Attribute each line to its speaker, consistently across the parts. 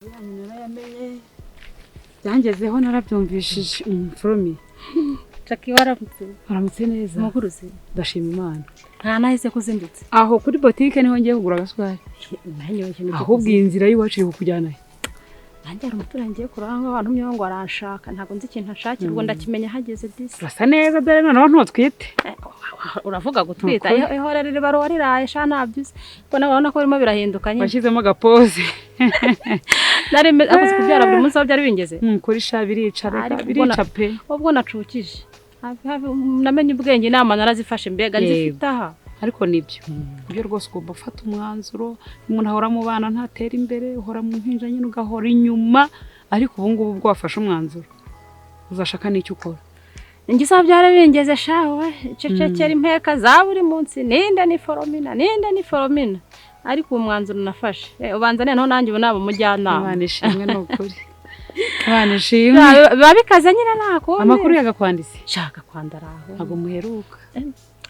Speaker 1: Yanyu narayamenye, byangezeho, narabyumvishije. Foromi.
Speaker 2: Jackie, waramutse?
Speaker 1: Waramutse neza.
Speaker 2: Umukuruzi?
Speaker 1: Ndashima Imana.
Speaker 2: Nta nahise kuzindutse.
Speaker 1: Aho kuri botike niho ngiye kugura agasukari. Ahubwo iyi nzira y'iwacu iri kukujyana he?
Speaker 2: Nanjye hari umuturanyi ngiye kuranga, abantu umwe ngo aranshaka, ntabwo nzi ikintu anshakira, ubwo ndakimenya hageze disi.
Speaker 1: Urasa neza, dore noneho ntutwite.
Speaker 2: Uravuga gutwita?
Speaker 1: Nukuri.
Speaker 2: Ihora riri wariraye sha, ntabyo uzi ko nawe urabona ko birimo birahinduka nyine.
Speaker 1: Washyizemo agapoze.
Speaker 2: Nari akoze kubyara buri munsi aho byari bingeze.
Speaker 1: Kuri sha birica reka.
Speaker 2: Ariko
Speaker 1: Birica pe.
Speaker 2: Ubwo nacukije hafi hafi namenye ubwenge, inama narazifashe mbega.
Speaker 1: Yego.
Speaker 2: Nzifite aha.
Speaker 1: Ariko nibyo nibyo rwose, ugomba gufata umwanzuro. Umuntu ahora mu bana ntatera imbere, uhora mu mpinja nyine ugahora inyuma, ariko ubu ngubu ubwo wafashe umwanzuro uzashaka n'icyo ukora.
Speaker 2: Njye isaha byari bingeze shawe, cecekera impeka za buri munsi, ninde ni Foromina, ninde ni Foromina, ariko uwo mwanzuro nafashe, ubanza noneho nanjye ubu naba umujyanama.
Speaker 1: Imana ishimwe, ni ukuri, Imana ishimwe.
Speaker 2: Biba bikaze nyine, nta kundi.
Speaker 1: Amakuru yagakwanditse?
Speaker 2: Shaka kwandara aho.
Speaker 1: Ntabwo muheruka.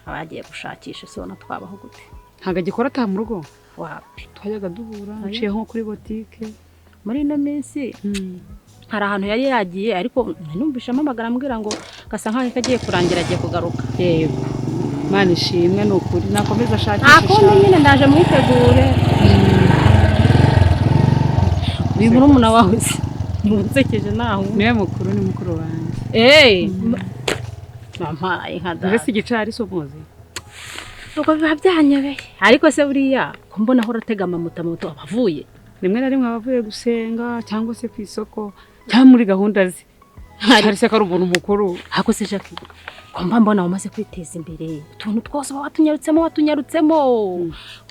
Speaker 2: Abagiye gushakisha isona, twabaho gute?
Speaker 1: Ntabwo agikora ataha mu rugo?
Speaker 2: Wapi.
Speaker 1: Twajyaga duhura
Speaker 2: Oya.
Speaker 1: nciye nko kuri botike.
Speaker 2: Muri ino minsi hari ahantu yari yagiye, ariko numvise ampamagara ambwira ngo gasa nkaho kagiye kurangira, agiye kugaruka.
Speaker 1: Yego, Imana ishimwe, ni ukuri, nakomeza ashakishe.
Speaker 2: Nta kundi nyine, ndaje mwitegure. Uyu murumuna wawe se ntiwunsekeje naho?
Speaker 1: Niwe mukuru, ni mukuru wanjye.
Speaker 2: Eee, wampaye nka data.
Speaker 1: Mbese igicari si umuzi?
Speaker 2: Ubwo biba byanyobeye, ariko se buriya ko mbona ahora atega amamoto, moto aba avuye?
Speaker 1: Rimwe na rimwe aba avuye gusenga cyangwa se ku isoko cyangwa muri gahunda ze. Hari se ko ari umuntu mukuru.
Speaker 2: Ariko se Jackie, ko mba mbona wamaze kwiteza imbere, utuntu twose uba watunyarutsemo watunyarutsemo,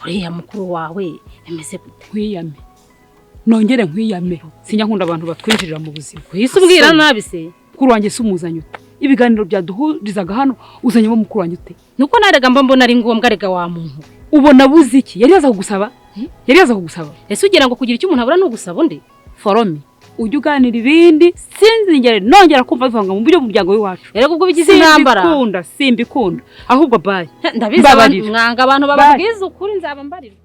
Speaker 2: uriya mukuru wawe bimeze gute?
Speaker 1: Nkwiyame, nongere nkwiyame, sinjya nkunda abantu batwinjirira mu buzima.
Speaker 2: Uhise ubwira nabi se?
Speaker 1: Mukuru wanjye si umuzanye ute? Ibiganiro byaduhurizaga hano uzanyemo mukuru wanjye ute?
Speaker 2: Nuko narega mba mbona ari ngombwa rega wa muntu.
Speaker 1: Ubona abuze iki? Yari yaza kugusaba? Yari yaza kugusaba?
Speaker 2: Ese ugira ngo kugira icyo umuntu abura ni ugusaba undi?
Speaker 1: Foromi, ujye uganira ibindi, sinzingere nongera kumva bivanga mu buryo mu muryango w'iwacu.
Speaker 2: Erega ubwo bigize intambara.
Speaker 1: Simbikunda, simbikunda. Ahubwo bayi.
Speaker 2: Ndabizi abantu
Speaker 1: Mbabarira.
Speaker 2: mwanga abantu bababwiza ukuri, nzaba mbarira.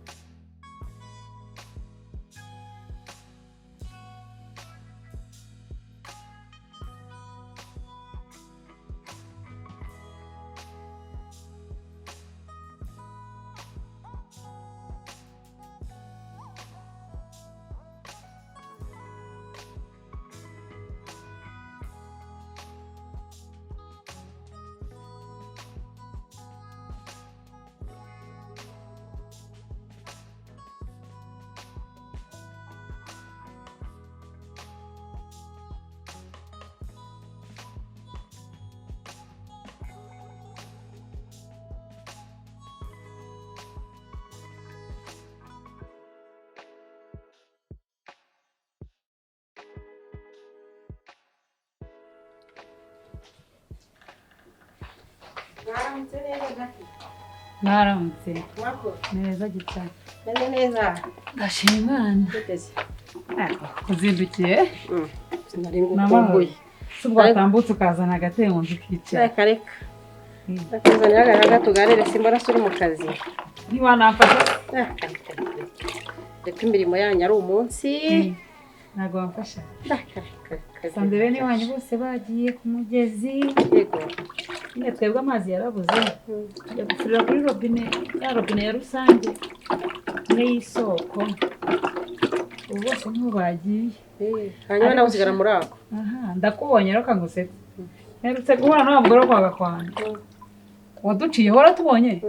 Speaker 3: Mwaramutse neza, Jackie.
Speaker 1: Mwaramutse.
Speaker 3: Makuru?
Speaker 1: Neza gitari.
Speaker 3: Meze neza.
Speaker 1: Ndashima Imana.
Speaker 3: Guteze.
Speaker 1: Uzindukiye?
Speaker 3: Sinari ngukumbuye.
Speaker 1: Si ubwo watambutse ukazana agatebo ukicara.
Speaker 3: Reka reka. Nakuzanira agahaga tuganire, simbona se uri mu kazi.
Speaker 1: Ntiwanamfasha?
Speaker 3: Ah, reka, reka, reka. Reka imirimo yanyu ari umunsi.
Speaker 1: Ntabwo wamfasha?
Speaker 3: Reka, reka, reka.
Speaker 1: Sanze bene wanyu bose bagiye ku mugezi.
Speaker 3: Yego.
Speaker 1: Nyine twebwe amazi yarabuze, tujya gufurira kuri robine, ya robine ya rusange imwe y'isoko. Ubu bose niho bagiye.
Speaker 3: Hanyuma nawe usigara muri ako.
Speaker 1: Aha ndakubonye rero kangusetse, mperutse guhura n'uwa mugore wo kwa Gakwanda waduciyeho, waratubonye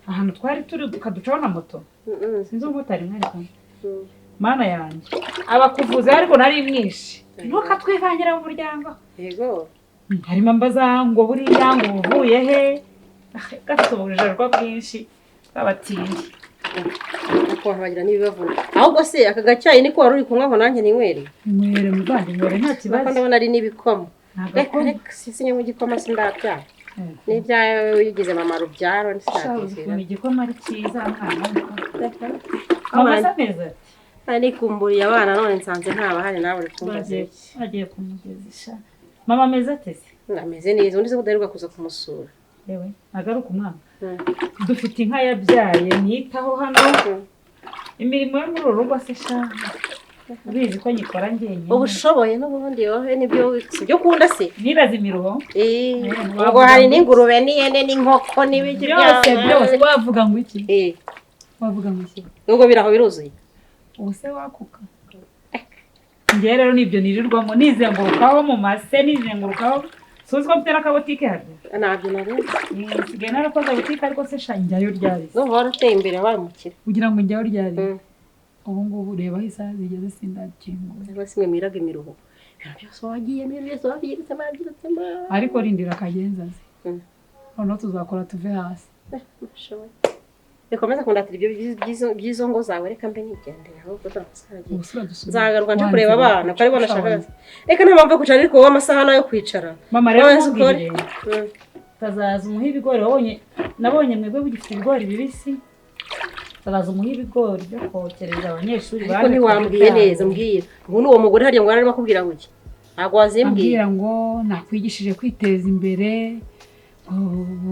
Speaker 1: ahantu twari turi ukaducaho na moto. Sinzi umumotari mwari kumwe. Mana yanjye, abakuvuze ariko nari mwinshi, ntukatwivangira mu muryango.
Speaker 3: Yego.
Speaker 1: Harimo ambaza ngo buriya ngo uvuye he? Ah, gafite ubujarwa bwinshi bw'abatindi.
Speaker 3: Ariko bagira n'ibibavuna. Ahubwo se aka gacyayi niko wari uri kunywa aho nanjye ninywere?
Speaker 1: Inywere muvandi, inywere, nta
Speaker 3: Kuko
Speaker 1: kibazo.
Speaker 3: ndabona ari n'ibikoma.
Speaker 1: Ntabwo
Speaker 3: Reka
Speaker 1: akoma.
Speaker 3: reka, sinywa igikoma, sindabyara. N'ibyawe wigize mama rubyaro
Speaker 1: Shabuze
Speaker 3: ntisindabyizera.
Speaker 1: ukuntu igikoma ari cyiza, mwana w'umukobwa.
Speaker 3: Reka.
Speaker 1: Mama se ameze ati?
Speaker 3: Nari nikumburiye abana none nsanze ntabahari, nawe uri kumbaza
Speaker 1: Bagiye
Speaker 3: iki?
Speaker 1: Bagiye kumugezi sha. Mama ameze ate se?
Speaker 3: Ameze neza, undi se kudaheruka kuza kumusura?
Speaker 1: Yewe, agaruka umwana. Dufite inka yabyaye niyitaho hano. Imirimo yo muri uru rugo se sha. Ubizi ko nyikora njyenyine.
Speaker 3: Ubushoboye n'ubundi wowe nibyo sibyo ukunda se?
Speaker 1: Nibaza imiruho.
Speaker 3: Ubwo hari n'ingurube n'ihene n'inkoko n'ibiki
Speaker 1: byose byose wavuga ngo iki? Wavuga ngo iki?
Speaker 3: Ubwo biraho biruzuye.
Speaker 1: Ubu se wakuka. Njye rero nibyo nirirwamo nizengurukaho mu mase nizengurukaho. Suzi ko mfite n'akabotike harya?
Speaker 3: Ntabyo narenze.
Speaker 1: Nsigaye narakoze butike ariko se sha njyayo ryari?
Speaker 3: Ndumva warateye imbere wabaye umukire.
Speaker 1: Kugira ngo njyayo ryari? Ubu ngubu reba aho isaha zigeze sindakingura.
Speaker 3: Cyangwa se mwe mwiraga imiruho. Ibintu byose wagiyemo, ibintu byose wabyirutsemo, wabyirutsemo.
Speaker 1: Ariko rindira akagenza aze. Noneho tuzakora tuve hasi.
Speaker 3: Bikomeza kundatira ibyo by'izo ngo zawe, reka mbe nigendera ahubwo turamusagiye. Nzagaruka nje kureba abana ko ariko nashaka. Reka nta mpamvu yo kwicara ariko wowe amasaha nayo kwicara.
Speaker 1: Mama rero nkubwire. Tazaza umuhe ibigori wabonye, nabonye mwebwe bugifite ibigori bibisi. Tazaza umuhe ibigori byo kokereza abanyeshuri.
Speaker 3: Ariko ntiwambwiye neza mbwira. Ngo n'uwo mugore hariya ngo arimo akubwira ngo iki? Ntabwo wazimbwiye.
Speaker 1: Ambwira ngo nakwigishije kwiteza imbere.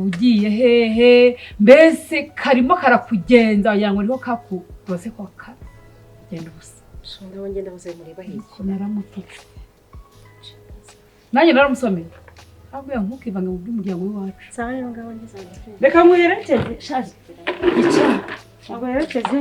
Speaker 1: Ugiye hehe mbese karimo karakugenza wagira ngo niho kakurose ko kagenda ubusa.
Speaker 3: Shonda ngenda buze mureba hirya.
Speaker 1: Naramututse nanjye naramusomeye abwiye ntukivange mu by'umuryango w'iwacu.
Speaker 3: Sawa rero ngaho ngeze.
Speaker 1: Reka muherekeze shaje ica aguherekeze.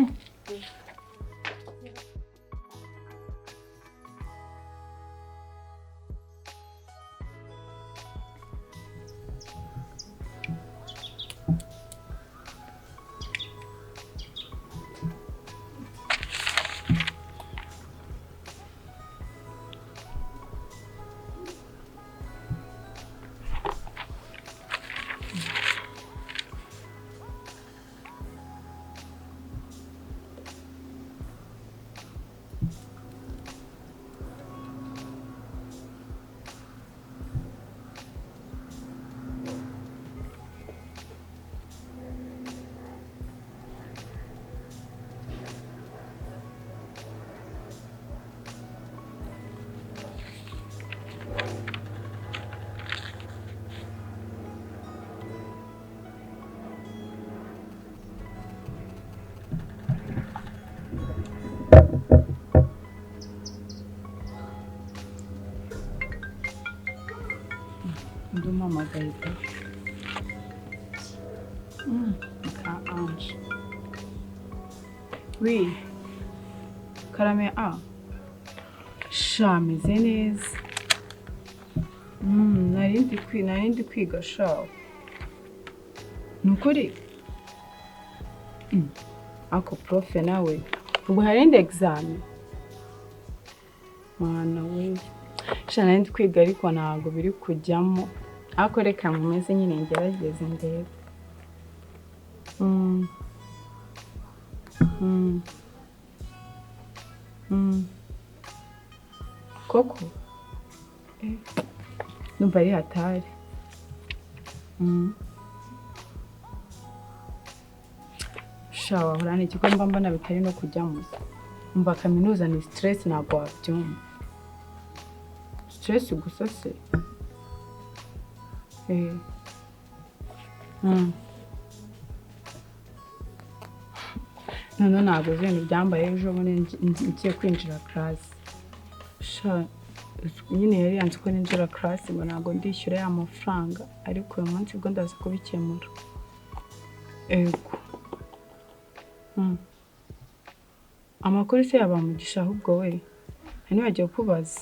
Speaker 4: Ndumamagaye ka Ange. Oui. Karame a. Sha meze neza. Nari ndi kwiga sha. Nukuri. Ako profe nawe. Ubwo hari indi exam. Mwana we. Sha nari ndi kwiga ariko ntabwo biri kujyamo. Ako reka nkomeze nyine ngerageze ndebe. Koko? Numva ari hatari. Sha wahora n'iki ko mba mbona bitari no kujyamo. Umva kaminuza ni stress ntabwo wabyumva. Stress gusa se. None ntabwo uzi ibintu byambaye ejo bundi ngiye kwinjira class. Sha nyine yari yanze ko ninjira class ngo ntabwo ndishyura ya mafaranga, ariko uyu munsi bwo ndaza kubikemura. Ego. Amakuru se yaba Mugisha ahubwo we. Ntibagiye kubaza.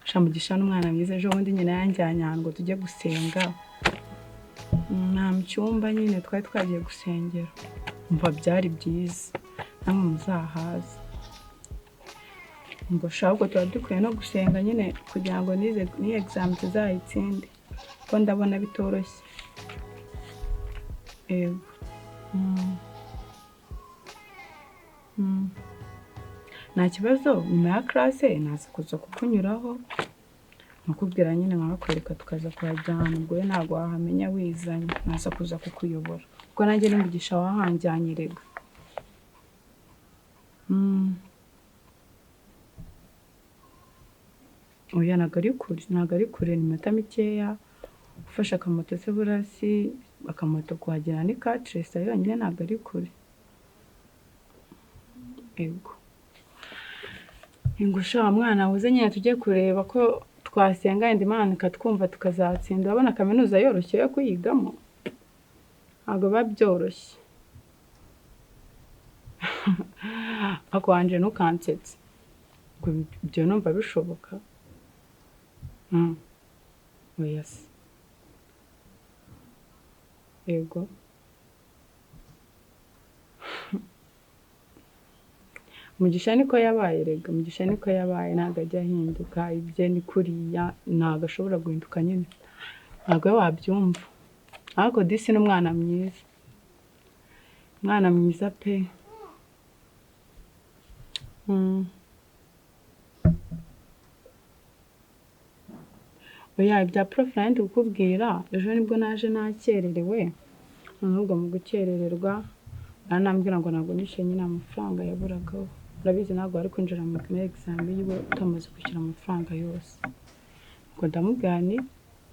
Speaker 4: Sha Mugisha n'umwana mwiza ejo bundi nyina yanjyanye ahantu ngo tujye gusenga. Nta mu cyumba nyine twari twagiye gusengera. Umva byari byiza. Namwe muzahaze. Ngo sha ahubwo tuba dukwiye no gusenga nyine kugira ngo nize ni exam tuzayitsinde. Kuko ndabona bitoroshye. Ego. Nta kibazo nyuma ya classe naza kuza kukunyuraho nakubwira nyine nkakwereka tukaza kuhajyana, ubwo we ntabwo wahamenya wizanye, naza kuza kukuyobora kuko nanjye ni Mugisha wahanjyanye rega. Oya ntabwo ari kure, ntabwo ari kure, ni iminota mikeya ufashe akamoto se burasi akamoto kuhagera ni 4 yonyine, ntabwo ari kure. Ego. Ingusha mwana uze nyine tujye kureba ko twasenga indi Imana ikatwumva tukazatsinda. Urabona kaminuza yoroshye yo kuyigamo, ntabwo biba byoroshye. Ako wanje ntukansetse, ngo ibyo numva bishoboka. Oya se, yego. Mugisha niko yabaye rega, Mugisha niko yabaye, ntabwo ajya ahinduka, ibye ni kuriya, ntabwo ashobora guhinduka nyine, ntabwo wabyumva. Ariko disi ni umwana mwiza, umwana mwiza pe. Oya ibya prof nari kukubwira ejo nibwo naje nakererewe, nubwo mu gukerererwa aranambwira ngo ntabwo nishyuye nyine amafaranga yaburagaho. Urabizi ntabwo wari kwinjira muri examen yiwe utamaze kwishyura amafaranga yose. Ubwo ndamubwira nti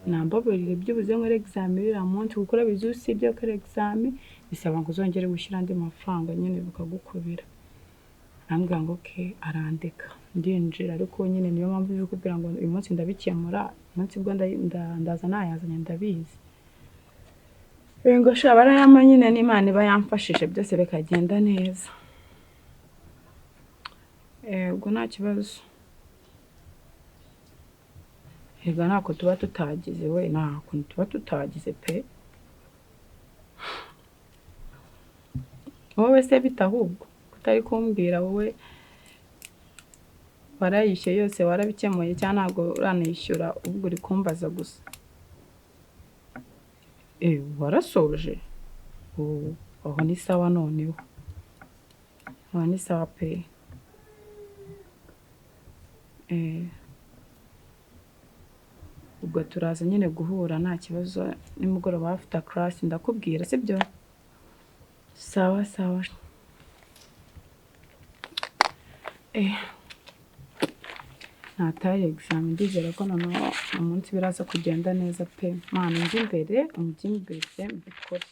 Speaker 4: nambabarire byibuze nkore examen uriya munsi, kuko urabizi usibye gukora examen bisaba ngo uzongere gushyira andi mafaranga nyine bikagukubira. Arambwira ngo okay, arandeka ndinjira. Ariko nyine niyo mpamvu ndi kukubwira ngo uyu munsi ndabikemura, umunsi bwo ndaza nayazanye ndabizi. Ngo sha barayama nyine n'Imana iba yamfashije byose bikagenda neza. Ubwo nta kibazo. Ega ntako tuba tutagize we, nta kuntu tuba tutagize pe. Wowe se bita ahubwo kutari kumbwira, wowe warayishyuye yose warabikemuye cyangwa ntabwo uranayishyura, ubwo uri kumbaza gusa? Warasoje? Aho ni sawa noneho, aho ni sawa pe. Ubwo turaza nyine guhura nta kibazo, nimugoroba after class ndakubwira, sibyo? Sawa sawa. Natari exam ndizera ko noneho umunsi biraza kugenda neza pe. Mana njye imbere, umujye imbere mbikore.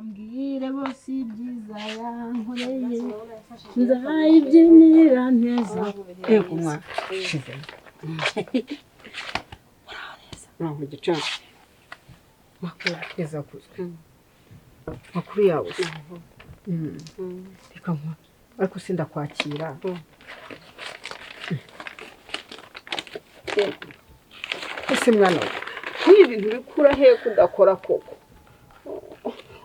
Speaker 5: Mbwire bose ibyiza yankoreye, nzayibyinira neza.
Speaker 6: Yego mwana, shize. Muraho gicana. Makuru keza kuzwe. Makuru yawe. Reka nkwa. Ariko sindakwakira. Ese mwana we, nk'ibi bintu bikura he kudakora koko?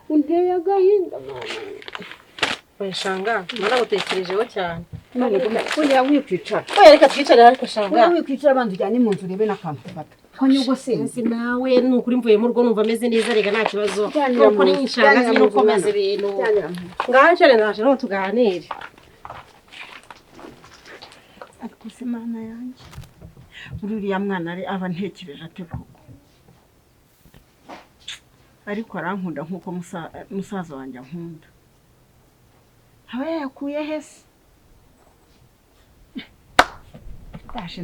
Speaker 6: Unteye agahinda mwana.
Speaker 3: Oya naragutekerejeho cyane.
Speaker 6: None oya wikwicara.
Speaker 3: Oya reka twicare ariko shanga.
Speaker 6: Oya wikwicara banza ujyane mu nzu urebe n'akantu ufata. Ko nyogosenge
Speaker 3: nawe ni ukuri mvuye mu rugo numva ameze neza rega nta kibazo. Nuko ni inshanga zino ukomeza ibintu. Ngaho ncare ndaje no tuganire.
Speaker 5: Ariko se mana yanjye, uriya mwana ari aba ntekereje ate koko? Ariko arankunda nkuko musaza wanjye ankunda. Aba yayakuye he se? Ndaje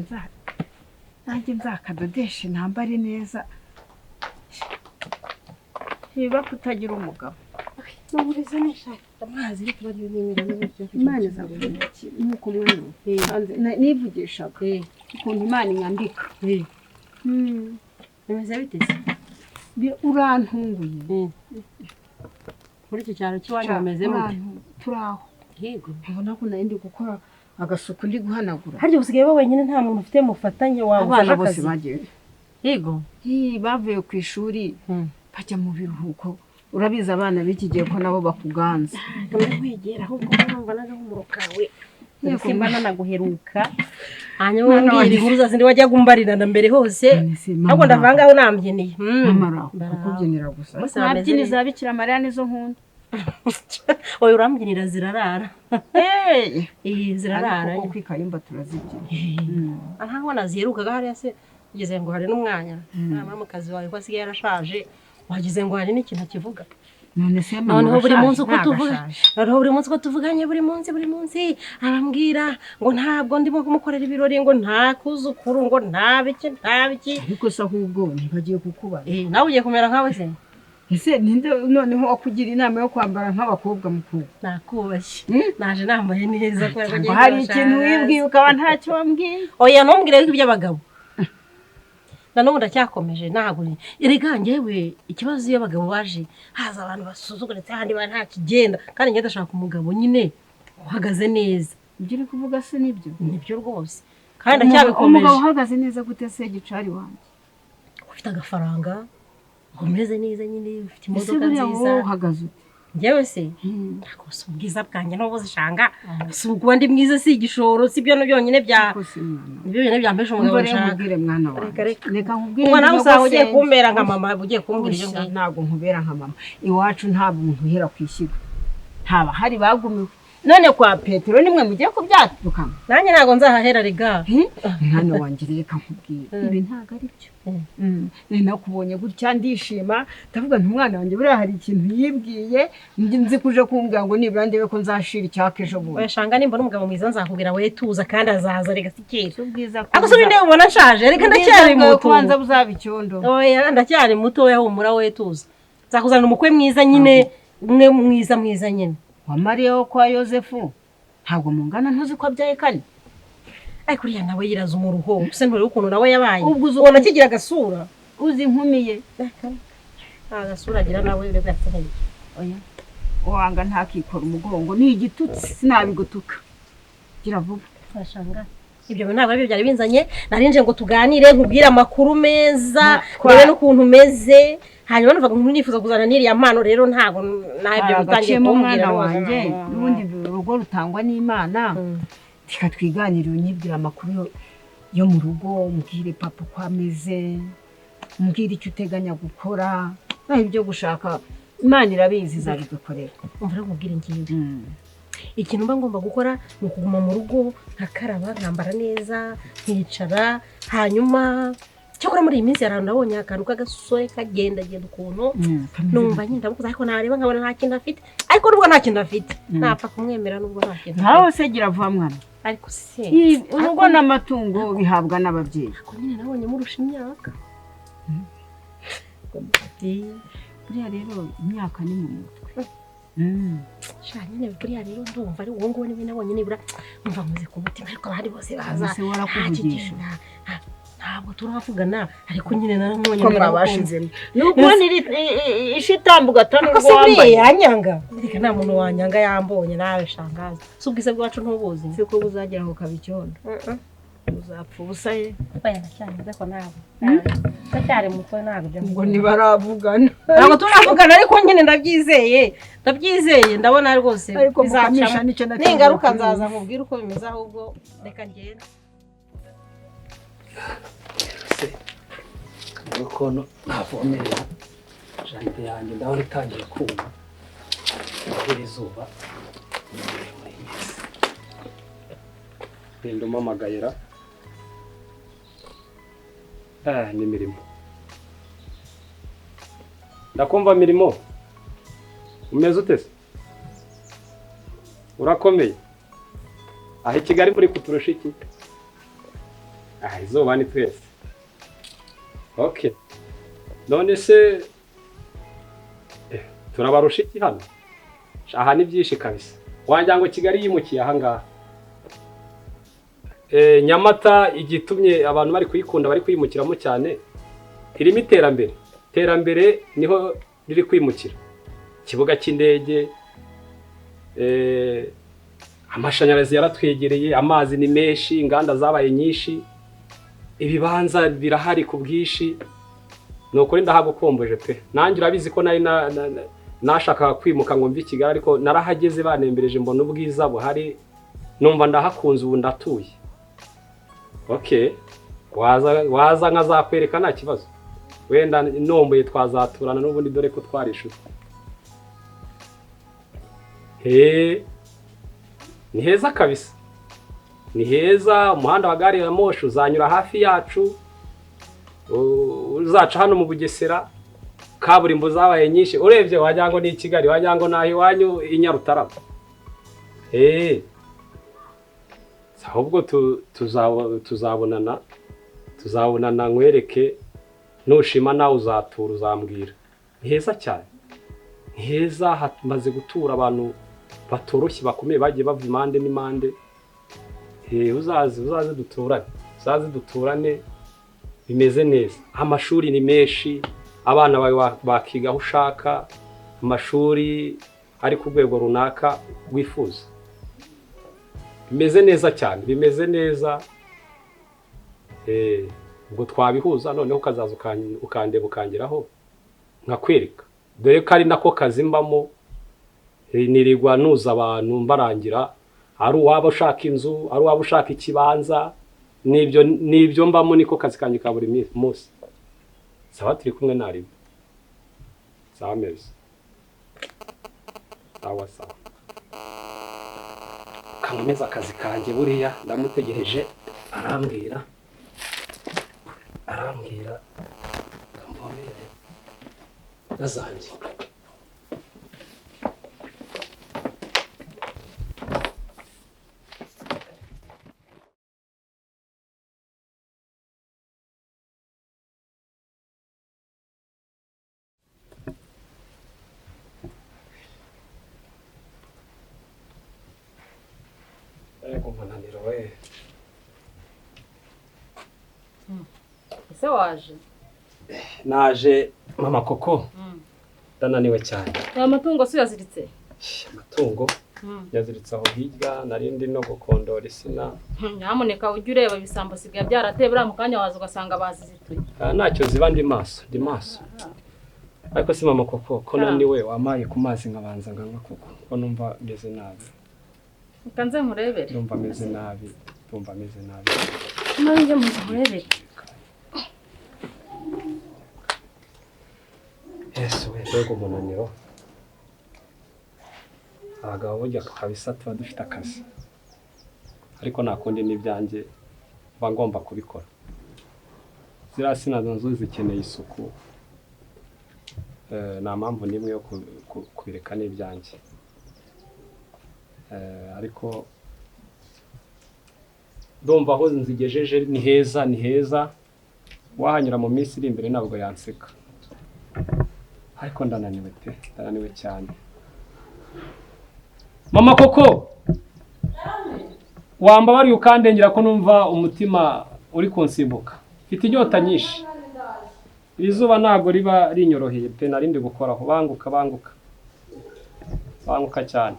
Speaker 5: nanjye nzakadodeshe nambare neza. Ntibiba kutagira umugabo. Imana izaguhemukira nk'uko mwana nivugishaga ukuntu Imana inyambika.
Speaker 3: Bimeze bite se?
Speaker 6: Urantunguye.
Speaker 3: Muri iki cyaro cy'iwanyu bameze mute?
Speaker 6: Turaho.
Speaker 3: Yego.
Speaker 6: Ubona ko nari ndi gukora agasuku ndi guhanagura.
Speaker 3: Harya usigaye wowe wenyine nta muntu ufite mufatanye wawe?
Speaker 6: Abana bose bagiye.
Speaker 3: Yego.
Speaker 6: Bavuye ku ishuri bajya mu biruhuko. Urabizi abana b'iki gihe ko nabo bakuganza.
Speaker 3: Ndakwegera ahubwo urumva n'agahumuro kawe. Simba nanaguheruka. Hanyuma umbwira inkuru za zindi wajya gumbarirana mbere hose. Ahubwo ndavanga aho nambyiniye.
Speaker 6: Mama kukubyinira gusa.
Speaker 2: Nabyini za Bikira Mariya nizo nkunda.
Speaker 3: Oya urambyinira zirarara. Zirarara.
Speaker 6: Ariko kwikayumba turazibyina.
Speaker 3: Ntabwo naziherukaga hariya se ugeze ngo hari n'umwanya. Mama mukazi wawe ko asigaye yarashaje. Wagize ngo hari n'ikintu kivuga.
Speaker 6: None se mama,
Speaker 3: noneho buri munsi uko tuvuga, noneho buri munsi uko tuvuganye, buri munsi arambwira ngo ntabwo ndimo kumukorera ibirori, ngo nta kuzukuru, ngo nta biki nta biki.
Speaker 6: Ariko se ahubwo ntibagiye kukubaza.
Speaker 3: Nawe ugiye kumera nkawe se?
Speaker 6: Ese ninde noneho wakugira inama yo kwambara nk'abakobwa mukuru?
Speaker 3: Nakubashye, naje nambaye neza kubera ko
Speaker 6: Cyangwa
Speaker 3: ngiye
Speaker 6: hari ikintu
Speaker 3: kubashaka.
Speaker 6: wibwiye ukaba ntacyo wambwiye?
Speaker 3: Oya, ntumbwire yuko iby'abagabo na n'ubu ndacyakomeje. Ntabwo erega njyewe ikibazo, iyo abagabo baje haza abantu basuzuguritse, ahandi ba nta kigenda, kandi njye ndashaka umugabo nyine uhagaze neza.
Speaker 6: Ibyo uri kuvuga se nibyo?
Speaker 3: Nibyo rwose, kandi ndacyabikomeje.
Speaker 6: Umugabo uhagaze neza gute se, gicari wanjye?
Speaker 3: Ufite agafaranga, umeze neza nyine, ufite
Speaker 6: Ese
Speaker 3: imodoka
Speaker 6: buriya
Speaker 3: nziza.
Speaker 6: wowe uhagaze ute?
Speaker 3: Njyewe se ntabwo si ubwiza bwanjye n'ubu zishanga, si ukuba ndi mwiza, si igishoro, si ibyo byonyine bya
Speaker 6: Ariko se mwana,
Speaker 3: nibyo byonyine byampesha umugabo
Speaker 6: umva rero
Speaker 3: nshaka.
Speaker 6: nkubwire mwana wanjye.
Speaker 3: Reka, reka.
Speaker 6: Reka nkubwire.
Speaker 3: Ubwo nawe usanga ugiye
Speaker 6: nyogosenge.
Speaker 3: kumbera nka mama, ugiye kumbwira ibyo
Speaker 6: Oya,
Speaker 3: ngibyo.
Speaker 6: ntabwo nkubera nka mama. Iwacu nta muntu uhera ku ishyiga, ntaba hari bagumiwe. None kwa Petero nimwe mugiye kubyadukana?
Speaker 3: Nanjye ntabwo nzahahera rega.
Speaker 6: Mwana wanjye, reka nkubwire, ibi ntabwo ari byo. Nari nakubonye gutya ndishima, ndavuga nti umwana wanjye buriya hari ikintu yibwiye. Nzi ko uje kumbwira ngo nibura ndebe ko nzashira icyaka ejo bundi.
Speaker 3: Oya shanga, nimbona umugabo mwiza nzakubwira, we tuza, kandi azaza rega, si kera.
Speaker 6: Ubwiza
Speaker 3: Ariko se ubundi ubona nshaje? Reka, ndacyari muto.
Speaker 6: Kubanza buzaba icyondo.
Speaker 3: Oya, ndacyari mutoya, humura, we tuza, nzakuzanira umukwe mwiza nyine, umwe mwiza mwiza nyine.
Speaker 6: Wa Mariya wo kwa Yosefu ntabwo mungana, ntuzi ko abyaye kane?
Speaker 3: Ariko uriya nawe yiraza umuruho se, nturebe ukuntu nawe yabaye?
Speaker 6: Ubwo uzi
Speaker 3: Ubona akigira agasura?
Speaker 6: Uzi inkumi ye?
Speaker 3: Nta gasura agira nawe, urebye afite nk'iki.
Speaker 6: Oya, wanga ntakikora umugongo, ni igitutsi, sinabigutuka, gira vuba.
Speaker 3: Ashanga, ibyo bintu ntabwo aribyo byari binzanye. Nari nje ngo tuganire, nkubwire amakuru meza, ndebe n'ukuntu umeze, hanyuma numvaga nifuza kuzana n'iriya mpano. Rero ntabwo nabyo
Speaker 6: Hari
Speaker 3: utangiye
Speaker 6: agaciyemo
Speaker 3: kumbwira
Speaker 6: mwana
Speaker 3: rwose.
Speaker 6: wanjye. N'ubundi urugo rutangwa n'Imana. Reka twiganire, unyibwire amakuru yo mu rugo, umbwire papa uko ameze, umbwire icyo uteganya gukora. Naho ibyo gushaka, Imana irabizi, izabidukorera.
Speaker 3: Umva rero nkubwire, ngiwe ikintu mba ngomba gukora ni ukuguma mu rugo, nkakaraba, nkambara neza, nkicara. Hanyuma cyakora muri iyi minsi hari ahantu nabonye akantu k'agasore kagendagenda ukuntu, numva nyine ndamukuza, ariko nareba nkabona nta kintu afite. Ariko nubwo nta kintu afite, napfa kumwemera nubwo nta kintu afite.
Speaker 6: Nkaho se, gira vuba mwana.
Speaker 3: Ariko se
Speaker 6: Urugo n'amatungo bihabwa n'ababyeyi.
Speaker 3: Ariko nyine nabonye murusha imyaka.
Speaker 6: Buriya rero imyaka ni mu mutwe.
Speaker 3: Sha nyine buriya rero ndumva ari uwo nguwo niwe nabonye nibura numva nkoze ku mutima, ariko abandi bose baza
Speaker 6: Ese warakuvugisha?
Speaker 3: nta kigenda. Ntabwo turavugana, ariko nyine naramubonye
Speaker 5: Ko
Speaker 3: ndamukunda.
Speaker 5: mwabashizemo ni ukubona iri isha itambuka atari
Speaker 3: Ariko
Speaker 5: urwo
Speaker 3: se buriya
Speaker 5: wambaye.
Speaker 3: yanyanga? Reka, nta muntu wanyanga yambonye. Nawe shangaza, si ubwiza bwacu ntubuzi?
Speaker 6: Si ko buzagera aho ukaba icyondo, uzapfa ubusa ye.
Speaker 3: Oya, ndacyari muto, ko ntabwo ndacyari muto, ntabwo ibyo
Speaker 6: Ngo ntibaravugana?
Speaker 3: Ntabwo turavugana, ariko nyine ndabyizeye, ndabyizeye, ndabona rwose
Speaker 6: Ariko
Speaker 3: bizacamo.
Speaker 6: mukamisha nicyo nateguye
Speaker 3: Ningaruka
Speaker 6: kuri
Speaker 3: nzaza nkubwire uko bimeze, ahubwo reka ngende.
Speaker 7: Se ukuntu navomerera jardin yanjye, ndabona itangiye kuma kubera izuba muri iyi minsi. Rinda umpamagayira. Ni Mirimo, ndakumva. Mirimo, umeze ute se? Urakomeye? Aho i Kigali muri kuturusha iki? Izuba ni twese. Okay, none se turabarusha iki hano? Aha ni byinshi kabisa, wagira ngo Kigali yimukiye aha ngaha. Nyamata igitumye abantu bari kuyikunda, bari kuyimukiramo cyane, irimo iterambere. Iterambere niho riri kwimukira: ikibuga cy'indege, amashanyarazi yaratwegereye, amazi ni menshi, inganda zabaye nyinshi, ibibanza birahari ku bwinshi. Ni ukuri ndahagukumbuye pe. Nanjye urabizi ko nari nashakaga kwimuka ngo mve i Kigali, ariko narahageze banembereje, mbona ubwiza buhari, numva ndahakunze, ubu ndatuye. Okay, waza waza nkazakwereka, nta kibazo. Wenda nomboye twazaturana n'ubundi, dore ko twari inshuti. He, ni heza kabisa, ni heza. Umuhanda wa gari ya moshi uzanyura hafi yacu, uzaca hano mu Bugesera. Kaburimbo zabaye nyinshi, urebye wagira ngo ni i Kigali, wagira ngo ni aho iwanyu i Nyarutarama. Ahubwo tuzabonana, tuzabonana nkwereke, nushima nawe uzatura uzambwira. Ni heza cyane, ni heza, hamaze gutura abantu batoroshye bakomeye bagiye bava impande n'impande. Uzaze uzaze duturane, uzaze duturane, bimeze neza. Amashuri ni menshi, abana bawe bakiga aho ushaka, amashuri ari ku rwego runaka wifuza. Bimeze neza cyane, bimeze neza. Ubwo twabihuza noneho ukazaza ukandeba ukangeraho nkakwereka, dore ko ari nako kazi mbamo, nirirwa nuza abantu mbarangira, ari uwaba ushaka inzu, ari uwaba ushaka ikibanza, nibyo mbamo, niko kazi kanjye ka buri munsi. Sawa, turi kumwe naribu. Sawa meza. Sawa sawa. Kankomeza akazi kanjye, buriya ndamutegereje arambwira kamvomere nazanjye. Umunaniro we.
Speaker 2: Ese waje?
Speaker 7: Naje mama Koko. Ndananiwe cyane.
Speaker 2: Amatungo se yaziritse?
Speaker 7: Amatungo yaziritse aho hirya, narindi no gukondora isina.
Speaker 2: Nyamuneka ujye ureba ibisambo sigaye byarateye, buriya mu kanya waza ugasanga bazizituye.
Speaker 7: Ntacyo ziba, ndi maso, ndi maso. Ariko si mama Koko, ko naniwe wamaye ku mazi nkabanza nkanywa koko, ko numva meze nabi.
Speaker 2: Kanze nkurebere.
Speaker 7: Ndumva meze nabi, ndumva meze nabi.
Speaker 2: Nanjye mukurebere.
Speaker 7: Yesu we, mbega umunaniro. Abagabo burya kabisa tuba dufite akazi. Ariko nakundi n'ibyanjye mba ngomba kubikora. Ziriya sina nazo zikeneye isuku. Nta mpamvu n'imwe yo kubireka n'ibyanjye. Ariko ndumva aho nzigejeje ni heza, ni heza, wahanyura mu minsi iri imbere ntabwo yanseka. Ariko ndananiwe pe, ndananiwe cyane. Mama Koko, wambabariye ukandengera ko numva umutima uri kunsimbuka, mfite inyota nyinshi. Iri zuba ntabwo riba rinyoroheye pe, narindi gukoraho. Banguka banguka banguka cyane.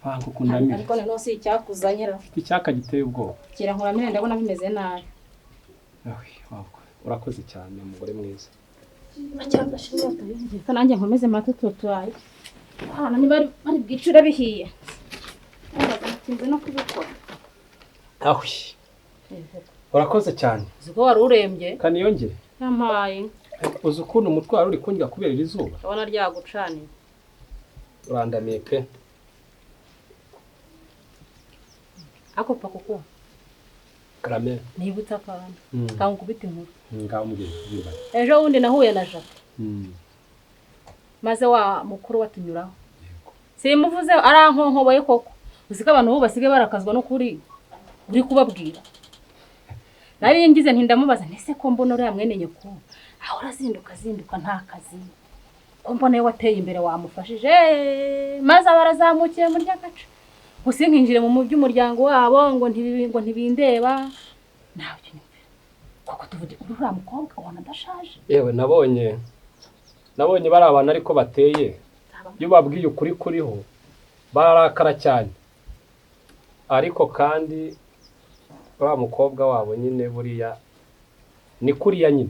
Speaker 2: Ariko noneho si icyakuzanyira.
Speaker 7: Mfite icyaka giteye ubwoba.
Speaker 2: Kira nkuramire, ndabona bimeze nabi.
Speaker 7: Urakoze cyane mugore mwiza.
Speaker 2: Reka nanjye nkomeze matututu ayo. Abana niba bari bwicure bihiye. Natinze no kubikora.
Speaker 7: Ahwi. Urakoze cyane.
Speaker 2: Uzi ko wari urembye?
Speaker 7: Kaniyongere.
Speaker 2: Yampaye.
Speaker 7: Uzi ukuntu umutwaro uri kundya kubera iri zuba?
Speaker 2: Ndabona ryagucaniye.
Speaker 7: Urandamiye pe.
Speaker 2: Ako pa kuko.
Speaker 7: Karame.
Speaker 2: Nibutsa akantu. Kankubita inkuru.
Speaker 7: Ngaho mugeze.
Speaker 2: Ejo bundi nahuye na Jacques. Maze wa mukuru watunyuraho. Simuvuze arankonkoboye koko. Uzi ko abantu bo basigaye barakazwa no kuri uri kubabwira. Nari ngize nti ndamubaza nese ko mbona uriya mwene nyoko ahora azinduka azinduka nta kazi. Ko mbona yo wateye imbere wamufashije maze abarazamukiye muri ryakaca. Gusa nkinjire mu by'umuryango wabo ngo ngo ntibindeba nawe nyumvira. Koko tuvuge uriya mukobwa ubona adashaje.
Speaker 7: Yewe nabonye bari abantu ariko bateye. Iyo babwiye ukuri kuriho bararakara cyane. Ariko kandi wa mukobwa wabo nyine buriya ni kuriya nyine.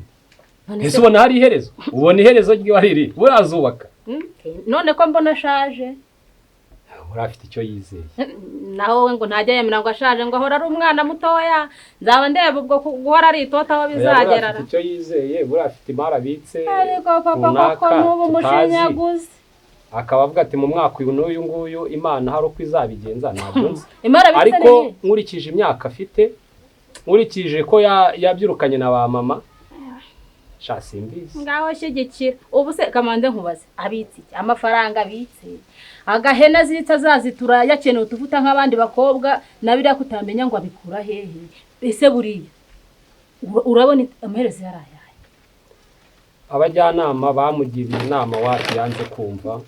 Speaker 7: Ese ubona hari iherezo? Ubona iherezo ry'wariri burazubaka.
Speaker 2: None ko mbona ashaje.
Speaker 7: Urafite icyo yizeye.
Speaker 2: Naho we ngo ntajya yemera ngo ashaje ngo ahora ari umwana mutoya, nzaba ndeba ubwo guhora ari itota aho bizagera.
Speaker 7: Urafite icyo yizeye, burafite imari abitse.
Speaker 2: Ariko papa koko n'ubu mushinyaguzi.
Speaker 7: Akaba avuga ati mu mwaka uyu n'uyu nguyu Imana hari uko izabigenza ntabyo nzi.
Speaker 2: Ariko
Speaker 7: nkurikije imyaka afite, nkurikije ko yabyirukanye na ba mama, sha simbizi.
Speaker 2: Ngaho shyigikira. Ubu se kamande nkubaze, abitse iki? Amafaranga abitse. Agahena zitsa zazitura yakenewe utuvuta nk'abandi bakobwa nabira kutamenya ngo abikura hehe. Ese buriya urabona amaherezo yarayaye.
Speaker 7: Abajyanama bamugiriye inama wacu yanze kumva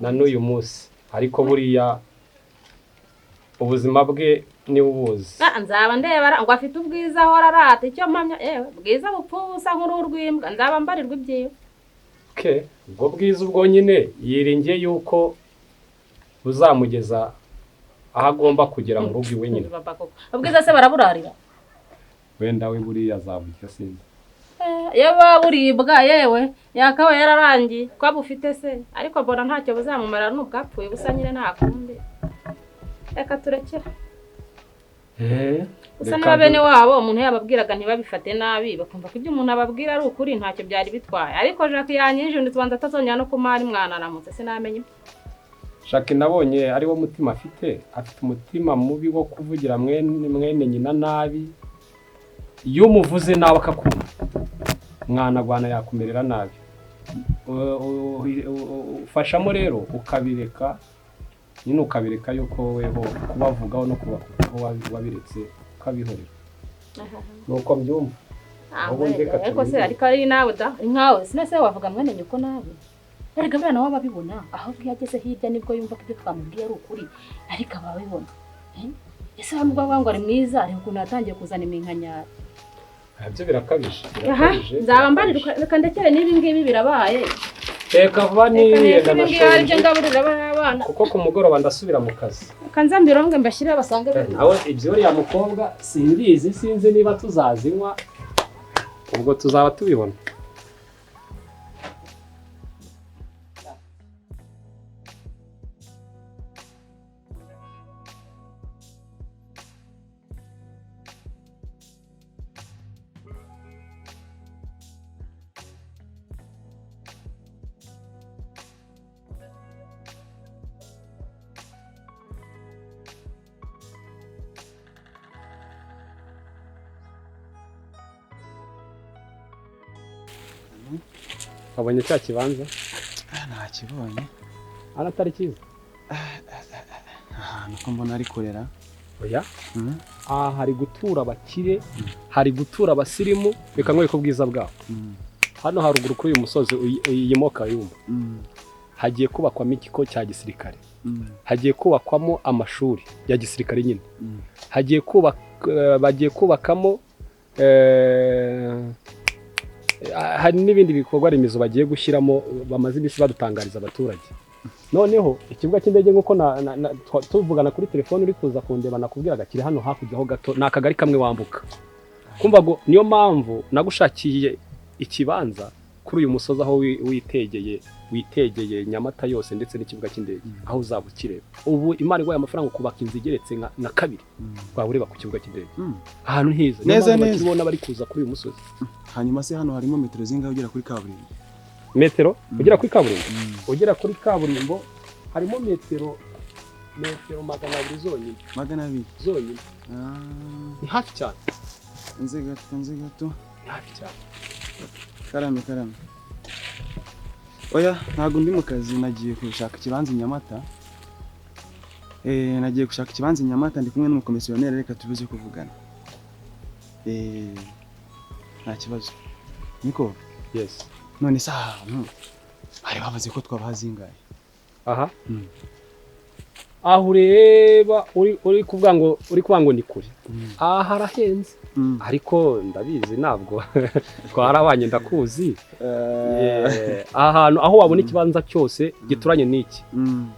Speaker 7: na n'uyu munsi, ariko buriya ubuzima bwe niwe ubuzi.
Speaker 2: Nzaba ndeba ngo afite ubwiza ahora arata icyo mpamya, yewe bwiza bupfa ubusa nk'uruhu rw'imbwa, nzaba mbarirwa ibyiwe.
Speaker 7: Okay, ubwo bwiza ubwo nyine yiringiye yuko buzamugeza aho agomba kugera mu rugo iwe nyine.
Speaker 2: Ubwiza se baraburarira?
Speaker 7: Wenda we buriya azabugira sinzi.
Speaker 2: Iyo buribwa yewe yakabaye yararangiye ko bufite se, ariko mbona ntacyo buzamumara n'ubwapfuye busa nyine nta kundi. Reka turekere. Usa niba bene wabo umuntu yababwiraga ntibabifate nabi, bakumva ko ibyo umuntu ababwira ari ukuri ntacyo byari bitwaye. Ariko Jacques yanyinje undi tubanza atazongera no kumara mwana aramutse sinamenye.
Speaker 7: Jacques nabonye ari wo mutima afite, afite umutima mubi wo kuvugira mwene nyina nabi. Iyo umuvuze nawe akakumva mwana gwana yakumerera nabi. Ufashamo rero ukabireka nyine, ukabireka yuko weho kubavugaho no kubakubaho wabiretse ukabihorera. Nuko mbyumva.
Speaker 2: Ariko se ariko ari nawe da nkawe sinese wavuga mwene nyuko nabi. Erega bwana nawe ababibona, ahubwo iyo ageze hirya nibwo yumva ko ibyo twamubwiye ari ukuri, ariko ababibona. Ese bamubwa ngo ari mwiza, ariko ukuntu yatangiye kuzana iminkanyari.
Speaker 7: Ibyo birakabije, birakabije.
Speaker 2: Nzaba mbarirwa reka ndekere n'ibi ngibi birabaye.
Speaker 7: Reka vuba nirenda
Speaker 2: nashonje. Ngaburira abana.
Speaker 7: Kuko ku mugoroba ndasubira mu kazi.
Speaker 2: Reka nza mbironge mbashyire basange.
Speaker 7: Nawe ibyo uriya mukobwa simbizi, sinzi niba tuzazinywa, ubwo tuzaba tubibona. Wabonye cya kibanza?
Speaker 8: Ntakibonye.
Speaker 7: Aratari cyiza.
Speaker 8: Ahantu ko mbona ari kurera.
Speaker 7: Oya. Ah, hari gutura abakire, hari gutura abasirimu, reka nkwereke ubwiza bwaho. Hano haruguru kuri uyu musozi iyi moka yumva. Hagiye kubakwamo ikigo cya gisirikare. Hagiye kubakwamo amashuri ya gisirikare nyine. Hagiye kubaka, bagiye kubakamo hari n'ibindi bikorwa remezo bagiye gushyiramo, bamaze iminsi badutangariza abaturage. Noneho ikibuga cy'indege nk'uko tuvugana kuri telefone uri kuza kundeba nakubwiraga kiri hano hakurya ho gato, ni akagari kamwe wambuka. Kumva ngo niyo mpamvu nagushakiye ikibanza kuri uyu musozi aho witegeye Nyamata yose ndetse n'ikibuga cy'indege, aho uzaba ukireba. Ubu Imana iguhaye amafaranga kubaka inzu igeretse nka kabiri, waba ureba ku kibuga cy'indege. Ahantu heza
Speaker 8: neza neza
Speaker 7: bakibona bari kuza kuri uyu musozi.
Speaker 8: Hanyuma se hano harimo metero zingahe ugera kuri kaburimbo?
Speaker 7: Metero ugera kuri kaburimbo? Ugera kuri kaburimbo harimo metero 200 zonyine.
Speaker 8: 200
Speaker 7: zonyine. Ni hafi cyane.
Speaker 8: Nze gato.
Speaker 7: Ni hafi cyane.
Speaker 8: Karame. Oya, ntago ndi mu kazi, nagiye gushaka ikibanza i Nyamata. Nagiye gushaka ikibanza i Nyamata ndi kumwe n'umukomisiyoneri, reka tubize kuvugana. Nta kibazo. Niko?
Speaker 7: Yes.
Speaker 8: None se ahantu bari bavuze ko twabazingaye.
Speaker 7: Aha. Aho ureba uri kuvuga ngo ni kure. Aha harahenze. Ariko ndabizi ntabwo twarabanye ndakuzi. Ahantu aho wabona ikibanza cyose gituranye n'iki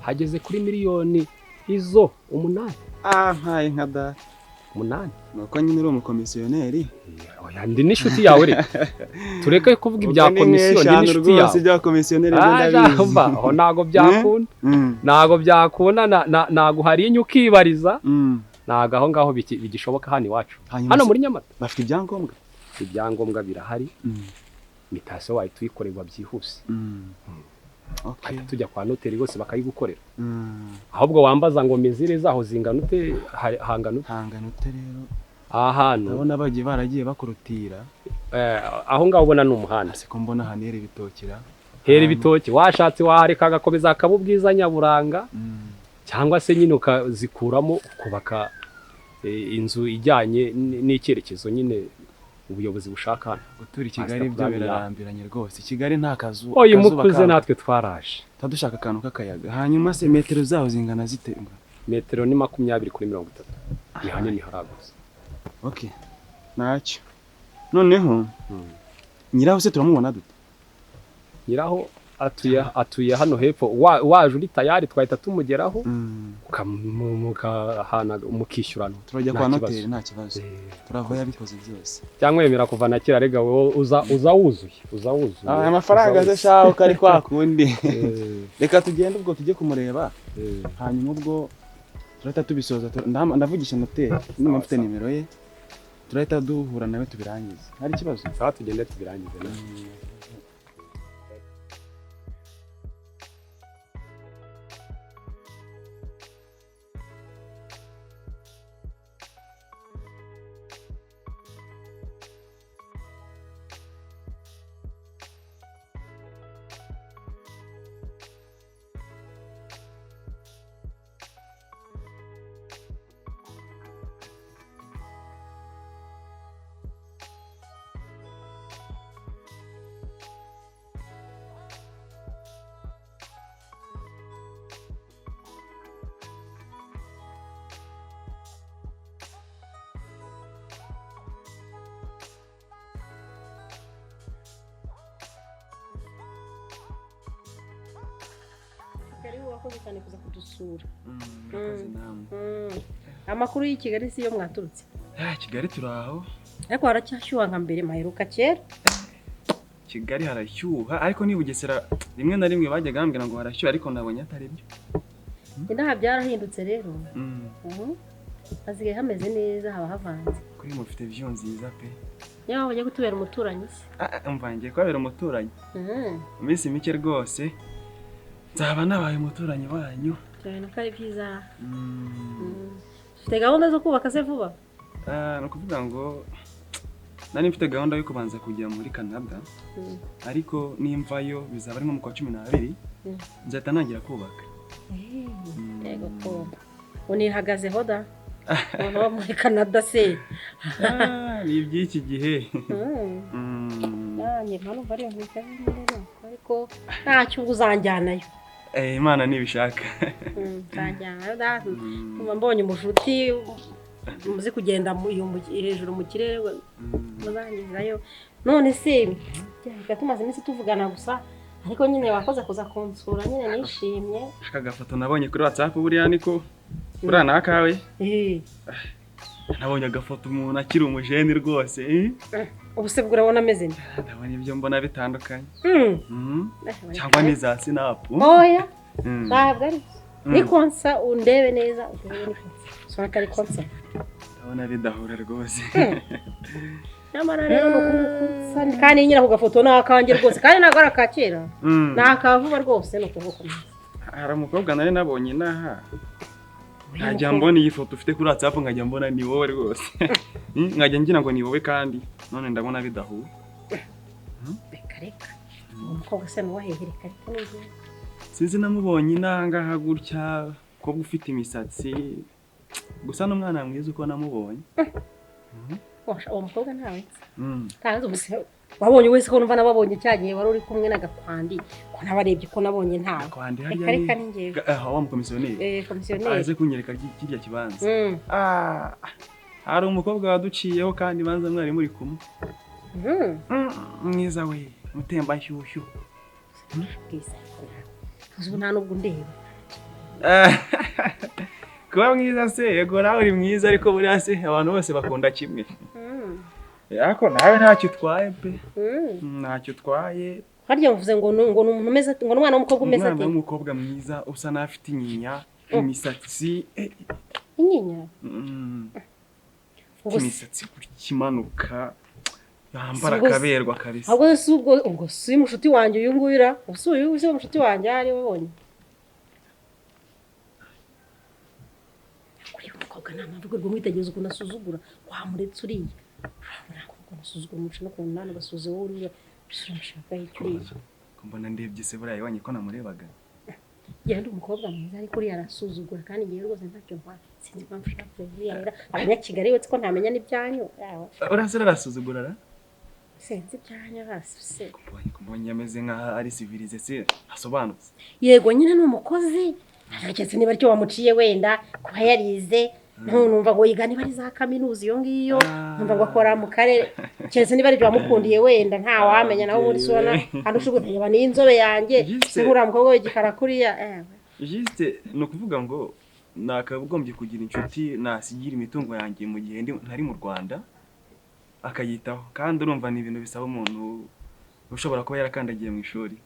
Speaker 7: hageze kuri miliyoni izo 8.
Speaker 8: Mpaye nka data
Speaker 7: 8.
Speaker 8: Nuko nyine uri umukomisiyoneri.
Speaker 7: Oya, ndi n'inshuti yawe reka tureke kuvuga ibya komisiyo, ndi n'inshuti yawe.
Speaker 8: Ibya komisiyoneri ndabizi.
Speaker 7: Aho ntago byakunda. Ntago byakunda, ntago hari inyu ukibariza. Ntago aho ngaho bigishoboka hano iwacu. Hano muri Nyamata
Speaker 8: bafite ibyangombwa.
Speaker 7: Ibyangombwa birahari. Mitasiyo wahita uyikorerwa byihuse.
Speaker 8: Okay.
Speaker 7: Tujya kwa noteri rwose bakayigukorera. Ahubwo wambaza ngo mezire zaho zingana ute, hangana ute?
Speaker 8: Hangana ute rero?
Speaker 7: Ahantu
Speaker 8: ndabona bagiye baragiye bakorotira.
Speaker 7: Aho ngaho ubona ni umuhanda.
Speaker 8: Siko mbona hanera ibitokira.
Speaker 7: Hera ibitoki washatse wahareka agakomeza akaba ubwiza nyaburanga. Cyangwa se nyine ukazikuramo ukubaka inzu ijyanye n'icyerekezo nyine ubuyobozi bushaka hano.
Speaker 8: Gutura i Kigali byo birarambiranye rwose. Kigali nta kazu.
Speaker 7: Oya mukuze natwe twaraje.
Speaker 8: Tadushaka akantu k'akayaga. Hanyuma se metero zaho zingana zite?
Speaker 7: Metero ni 20 kuri 30. Ni hanini haragutse.
Speaker 8: Okay. Ntacyo. Noneho nyiraho se turamubona dute?
Speaker 7: Nyiraho atuye hano hepfo, waje uri tayari twahita tumugeraho mukahana mukishyurana.
Speaker 8: Turajya kwa noteri nta kibazo. Turava yabikoze byose.
Speaker 7: Cyangwa wemera kuva na kera rega wowe uza wuzuye, uza wuzuye.
Speaker 8: Aya mafaranga se shaho kari kwa kundi. Reka tugende ubwo tujye kumureba. Hanyuma ubwo turahita tubisoza, ndavugisha noteri niba mfite nimero ye. Turahita duhura nawe tubirangize. Hari ikibazo?
Speaker 7: Sawa tugende tubirangize.
Speaker 3: Wakoze cyane kuza kudusura. Amakuru y'i Kigali si yo mwaturutse?
Speaker 8: Kigali turaho.
Speaker 3: Ariko haracyashyuha nka mbere, maheruka kera.
Speaker 8: Kigali harashyuha ariko ni Bugesera rimwe na rimwe bajyaga bambwira ngo harashyuha ariko nabonye atari byo.
Speaker 3: Inaha byarahindutse rero. Hasigaye hameze neza, haba havanze.
Speaker 8: Kuri mufite vision nziza pe.
Speaker 3: Niba wajya gutubera umuturanyi se?
Speaker 8: Umva ngiye kubabera umuturanyi. Mu minsi mike rwose nzaba nabaye umuturanyi wanyu.
Speaker 3: Cyane ko ari byiza. Ufite gahunda zo kubaka se vuba?
Speaker 8: Ni ukuvuga ngo nari mfite gahunda yo kubanza kujya muri Canada. Ariko nimvayo bizaba ari nko mu kwa 12 nzahita ntangira kubaka.
Speaker 3: Yego ko unihagazeho da. Umuntu wo muri Canada se?
Speaker 8: Ni iby'iki gihe.
Speaker 3: Nanjye mpamvu ariyo nkuka ariko ntacyo uzanjyanayo.
Speaker 8: Imana nibishaka.
Speaker 3: Nzanjyanayo da. Mbonye umushuti muzi kugenda hejuru mu kirere muzangizayo. None se tumaze iminsi tuvugana gusa ariko nyine wakoze kuza kunsura nyine nishimye.
Speaker 8: Aka gafoto nabonye kuri WhatsApp buriya niko buriya nakawe. Nabonye agafoto umuntu akiri umujeni rwose.
Speaker 3: Ubu se urabona ameze nde?
Speaker 8: Ndabona ibyo mbona bitandukanye. Cyangwa ni za sinapu.
Speaker 3: Oya. Ntabwo ari. Ni konsa undebe neza urebe ni konsa. Sona kari konsa.
Speaker 8: Ndabona bidahura rwose.
Speaker 3: Nyamara rero no kusa kandi nyira ku gafoto nakanjye rwose kandi ntabwo ari akakera. Nakavuba rwose no kuvuka.
Speaker 8: Hari umukobwa nari nabonye inaha. Nkajya mbona iyi foto ufite kuri WhatsApp nkajya mbona ni wowe rwose. Nkajya ngira ngo ni wowe kandi none ndabona bidahura.
Speaker 3: Reka reka. Umukobwa se nuwahehe reka reka neza.
Speaker 8: Sinzi namubonye inangaha gutya ko ufite imisatsi gusa n'umwana mwiza uko namubonye.
Speaker 3: Uwo mukobwa ntawe. Ntazi ubuse wabonye wese ko numva nababonye cyagiye wari uri kumwe na Gakwandi ko nabarebye ko nabonye ntawe.
Speaker 8: Gakwandi
Speaker 3: hariya. Reka ni ngewe.
Speaker 8: Wa mukomisiyoneri.
Speaker 3: Komisiyoneri.
Speaker 8: Aze kunyereka kirya kibanza. Hari umukobwa waduciyeho kandi banza mwari muri kumwe. Mwiza we, mutemba nshyushyu.
Speaker 3: Bwiza. Ubu nta nubwo ndeba.
Speaker 8: Kuba mwiza se yego nawe uri mwiza ariko buriya se abantu bose bakunda kimwe. Ariko nawe ntacyo utwaye pe. Ntacyo utwaye.
Speaker 3: Harya mvuze ngo ngo umuntu umeze ngo umwana w'umukobwa umeze ate?
Speaker 8: Umwana w'umukobwa mwiza usa n'afite inyinya, imisatsi.
Speaker 3: Inyinya?
Speaker 8: Imisatsi imanuka. Yambara akaberwa kabisa.
Speaker 3: Ahubwo si ubwo si mushuti wanjye uyu nguyu ra? Usuye uyu mushuti wanjye ari wabonye. Kuri umukobwa nta mpamvu rwo mwitegereza ukuntu asuzugura wamuretse uriya. Ukuntu asuzugura umuco no kuntu nana basuze wowe uriya. Ushaka icyo uriya.
Speaker 8: Ko mbona ndebye se buriya yabonye ko namurebaga.
Speaker 3: Genda umukobwa mwiza ariko uriya arasuzugura kandi ngewe rwose ntacyo ntwara. Sinzi impamvu ushaka kureba uriya. Abanyakigali wetse ko ntamenya n'ibyanyu.
Speaker 8: Urasira arasuzugura ra?
Speaker 3: Sinzi ibyanyu arasuse.
Speaker 8: Kumbonye ameze nkaho ari civilisé se asobanutse.
Speaker 3: Yego nyine ni umukozi. Arageze niba aricyo wamuciye wenda kuba yarize. Ntunumva ngo yiga niba ari za kaminuza iyo ngiyo, numva ngo akora mu karere. Keretse niba aribyo wamukundiye wenda nta wamenya nawe ubundi sona kandi ushobora kureba ni inzobe yanjye sibura mukobwa w'igikara kuriya.
Speaker 8: Juste no kuvuga ngo nakagombye kugira inshuti nasigira imitungo yanjye mu gihe ntari mu Rwanda akayitaho, kandi urumva ni ibintu bisaba umuntu ushobora kuba yarakandagiye mu ishuri.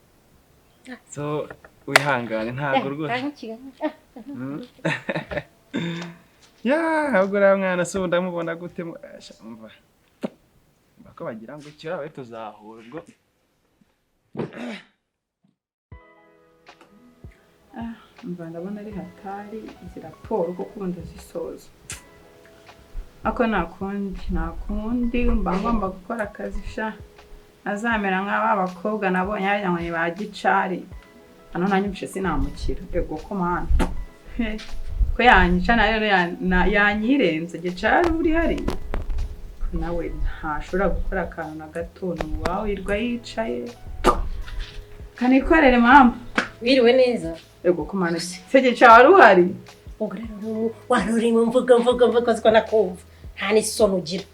Speaker 8: So wihangane ntago rwose. Ya, ahubwo uriya mwana se ubu ndamubona gute? Umva bako bagira ngo kera tuzahura ubwo.
Speaker 4: Mva ndabona ari hatari izi raporo kuko ubu ndazisoza. Ako nakundi mba ngomba gukora akazi sha. Azamera nk'aba bakobwa nabonye hariya ngo ni ba gicari. Hano nanyumvishe sinamukira. Ego ko mana. Ko yanyica nayo yanyirenze gicari uri hari. Nawe ntashobora gukora akantu na gato wawe wirwa yicaye. Kanikorere mama.
Speaker 3: Wiriwe neza.
Speaker 4: Ego ko mana se gicari uhari.
Speaker 3: Ubwo rero waruri mu mvugo mvugo mvugo ziko nakumva. Nta nisoni ugira.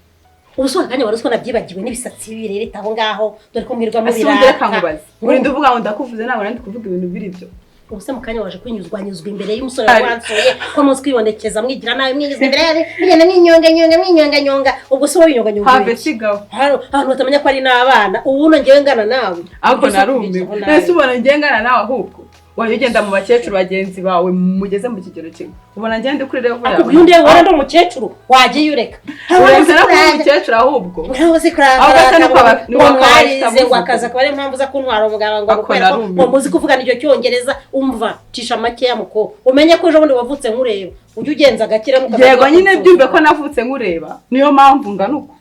Speaker 3: Ubuso kanya waruswa nabyibagiwe n'ibisatsi birereta aho ngaho dore ko mwirwa mu birata.
Speaker 4: Urinda uvuga ngo ndakuvuze ntabwo nandi kuvuga ibintu biri byo.
Speaker 3: Ubuse mu kanya waje kwinyuzwa nyuzwa imbere y'umusore wansuye ko muzi kwibonekeza mwigira nawe mwinyuzwa imbere yawe mugenda mwinyonga nyonga mwinyonga nyonga ubwo se wowe winyonga nyonga.
Speaker 4: Have sigaho.
Speaker 3: Abantu batamenya ko ari n'abana ubu ngewe ngana nawe.
Speaker 4: Ako narumiwe. Nese ubona ngewe ngana nawe ahubwo. Wajya ugenda mu bakecuru bagenzi bawe mugeze mu kigero kimwe. Ubona ngende kuri level yawe.
Speaker 3: Akubwiye undi wowe ndi umukecuru wagiye ureka.
Speaker 4: Uretse no kuba umukecuru ahubwo.
Speaker 3: Urahoze kurangara. Ngo akaza akaba ari impamvu za kuntwara umugabo ngo kubera ko ngo muzi kuvuga n'icyo cyongereza umva cisha makeya muko. Umenye ko ejo bundi wavutse nkureba. Ujye ugenza agakira mukaza.
Speaker 4: Yego nyine byumve ko navutse nkureba. Niyo mpamvu ngana uko.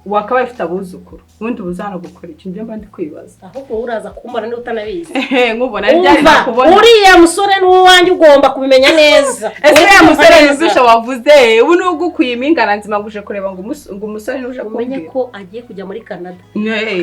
Speaker 4: Wakabaye ufite abuzukuru ubundi buzana gukora iki nibyo mba ndi kwibaza.
Speaker 3: Ahubwo uraza kumbona niba utanabizi.
Speaker 4: Nkubona ryari nakubona.
Speaker 3: Uriya musore n'uwanjye ugomba kubimenya neza.
Speaker 4: Ese uriya musore yuzusha wavuze ubu nubwo ukwiye impingana nzima nguje kureba ngo umusore n'uje
Speaker 3: kumbwira. Umenye ko agiye kujya muri Canada.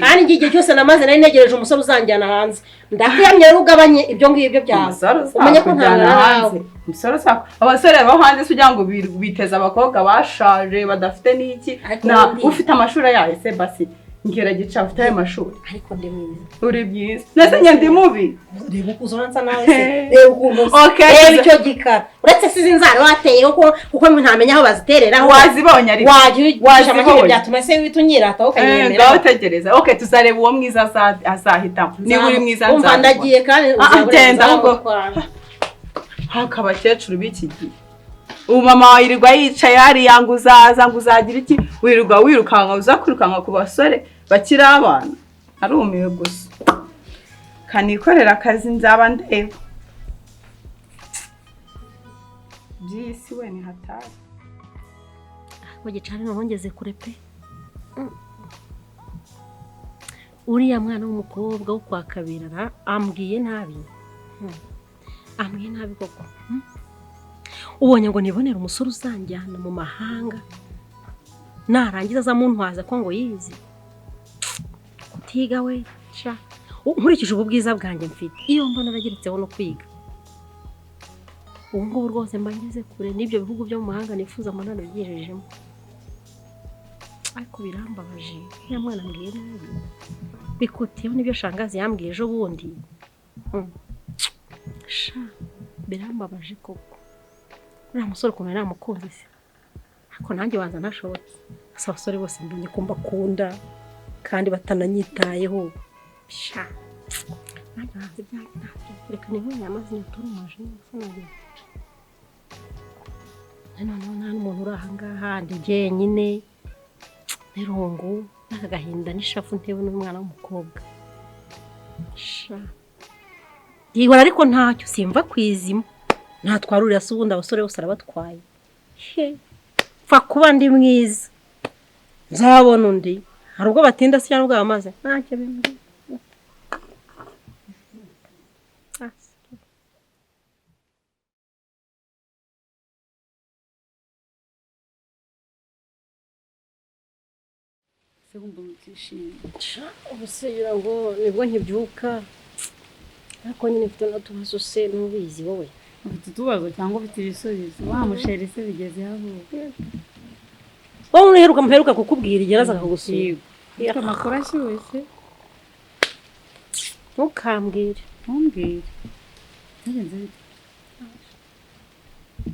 Speaker 3: Kandi njye igihe cyose namaze nari ntegereje umusore uzanjyana hanze. Ndakwiyamye rero ugabanye ibyo ngibyo byawe. Umenye ko ntangana hanze.
Speaker 4: Umusore usako abasore bo hanze se ugira ngo biteza abakobwa bashaje badafite n'iki na ufite amashuri yahe se basi ngera gica ufite ayo mashuri.
Speaker 3: Ariko ndi mwiza.
Speaker 4: Uri mwiza. Nese njye ndi mubi.
Speaker 3: Reba uko uzonansa nawe se. Reba ukuntu. Reba icyo gikara. Uretse sizi inzara wateyeho kuko ntamenya aho bazitereraho.
Speaker 4: Wazibonye ariko.
Speaker 3: Wazibonye byatuma se witunyirata ukanyemera.
Speaker 4: Ngaho tegereza. Okay tuzareba uwo mwiza azahitamo. Niba uri mwiza nzabona.
Speaker 3: Umva ndagiye kandi
Speaker 4: uzabona. Ahubwo. Haka abakecuru b'iki gihe. Ubu mama wirirwa yicaye hariya ngo uzaza ngo uzagira iki wirirwa wirukanka uza kwirukanka ku basore bakiri abana. Arumiwe gusa. Kanikorera akazi nzaba ndeba. By'isi we ni hatari.
Speaker 3: Ako gicari nongeze kure pe. Uriya mwana w'umukobwa wo kwa Kabirara ambwiye nabi. Ambwiye nabi koko. Ubonye ngo nibonera umusore uzanjyana mu mahanga narangiza azamuntwaza ko ngo yize kutiga we sha nkurikije ubu bwiza bwanjye mfite iyo mbona narageretseho no kwiga ubu ngubu rwose mba ngeze kure n'ibyo bihugu byo mu mahanga nifuza mbona nabyijejemo. Ariko birambabaje uriya mwana ambwiye nabi bikutiyeho n'ibyo shangazi yambwiye ejo bundi. Sha birambabaje koko. Uriya musore ukuntu namukunze se ariko nanjye waza ntashobotse. Asa abasore bose mbonye ko mbakunda kandi batananyitayeho. Sha nanjye waza ibyanjye ntabyo reka ninywere amazi nyature umujinya gusa nagira. Noneho nta n'umuntu uri aha ngaha ndi jyenyine n'irungu n'aka gahinda n'ishavu ntewe n'umwana w'umukobwa. Sha yihora ariko ntacyo simva kwizima. Natwarurira se ubundi abasore bose arabatwaye. Pfa kuba ndi mwiza nzabona undi. Hari ubwo batinda se cyangwa ubwo bamaze ntacyo bimbwiye.
Speaker 1: Se wumva utishimye?
Speaker 3: Ubu se ngira ngo nibwo nkibyuka, ariko nyine mfite n'utubazo se, n'ubizi wowe.
Speaker 1: Ufite utubazo cyangwa ufite ibisubizo? Wa musheri se bigeze aho?
Speaker 3: Wowe uheruka, mperuka kukubwira igihe araza akagusura.
Speaker 1: Yego. Ufite amakuru ashyushye.
Speaker 3: Ntukambwire.
Speaker 1: Ntumbwire. Byagenze bite?